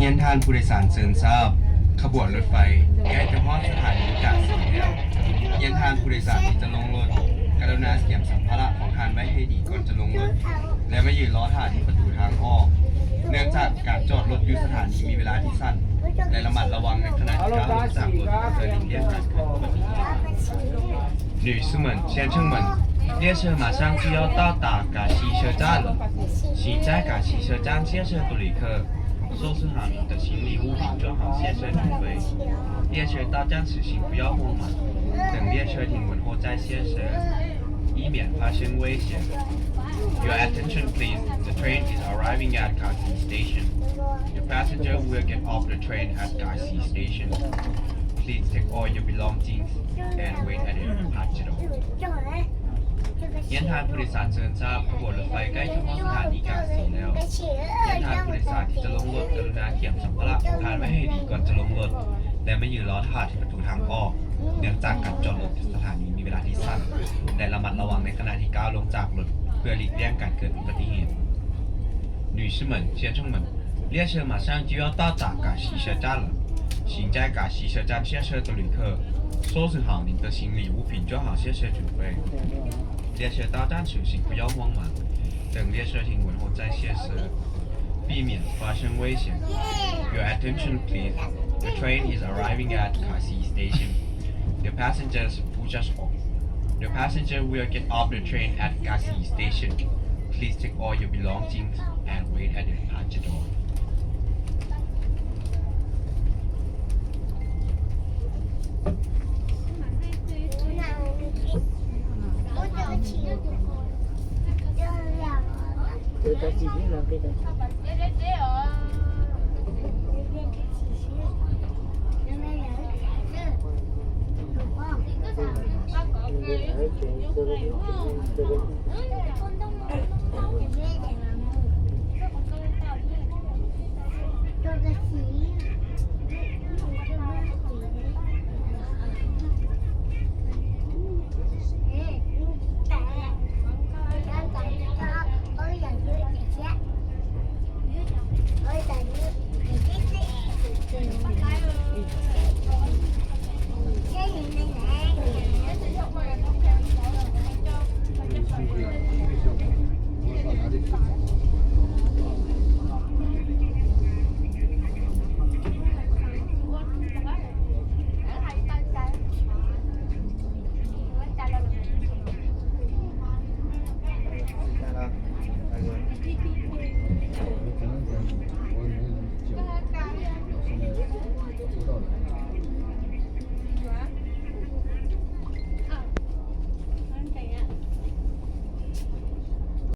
ຮຽນທ່ານຜູ້ໂດຍສານເຊີນຊາບ, ຂະບວນລົດໄຟໃກ້ຈະຮອດສະຖານີກາສີແລ້ວ. ຮຽນທ່ານຜູ້ໂດຍສານທີ່ຈະລົງລົດ, ກະລຸນາກຽມສຳພາລະຂອງທ່ານໄວ້ໃຫ້ດີກ່ອນຈະລົງລົດ ແລະ ມາຢືນລໍຖ້າທີ່ປະຕູທາງອອກ, ເນື່ອງຈາກການຈອດລົດຢູ່ສະຖານີມີເວລາທີ່ສັ້ນ ແລະ ລະມັດລະວັງໃນຂະນະທີ່ກ້າວລົງຈາກລົດ ເພື່ອຫຼີກລ່ຽງການເກີດອຸບັດຕິເຫດ. 女士们、先生们，列车马上就要到达嘎西车站了，请在嘎西车站下车的旅客，收拾好您的行李物品，装好下车准备。列车到站时请不要慌忙，等列车停稳后再下车，避免发生危险。Your attention, please. The train is arriving at Gazi Station. The passenger will get off the train at Gazi Station. Please take all your belongings and wait at the departure door. ຮຽນທ່ານຜູ້ໂດຍສານເຊີນຊາບ, ຂະບວນລົດໄຟໃກ້ຈະຮອດສະຖານີກາສີແລ້ວ. ຮຽນທ່ານຜູ້ໂດຍສານທີ່ຈະລົງລົດ, ກະລຸນາກຽມສຳພາລະຂອງທ່ານໄວ້ໃຫ້ດີກ່ອນຈະລົງລົດ ແລະ ມາຢືນລໍຖ້າທີ່ປະຕູທາງອອກ, ເນື່ອງຈາກການຈອດລົດຢູ່ສະຖານີມີເວລາທີ່ສັ້ນ ແລະ ລະມັດລະວັງໃນຂະນະທີ່ກ້າວລົງຈາກລົດ ເພື່ອຫຼີກລ່ຽງການເກີດອຸບັດຕິເຫດ. 女士们、先生们，列车马上就要到达嘎西车站了，请在嘎西车站下车的旅客，收拾好您的行李物品，装好下车准备。列车到站时请不要慌忙，等列车停稳后再下车，避免发生危险。Your attention, please. The train is arriving at Gazi Station. The passengers who just The passenger will get off the train at Gazi Station. Please take all your belongings and wait at the departure door. ໂຕກະສີ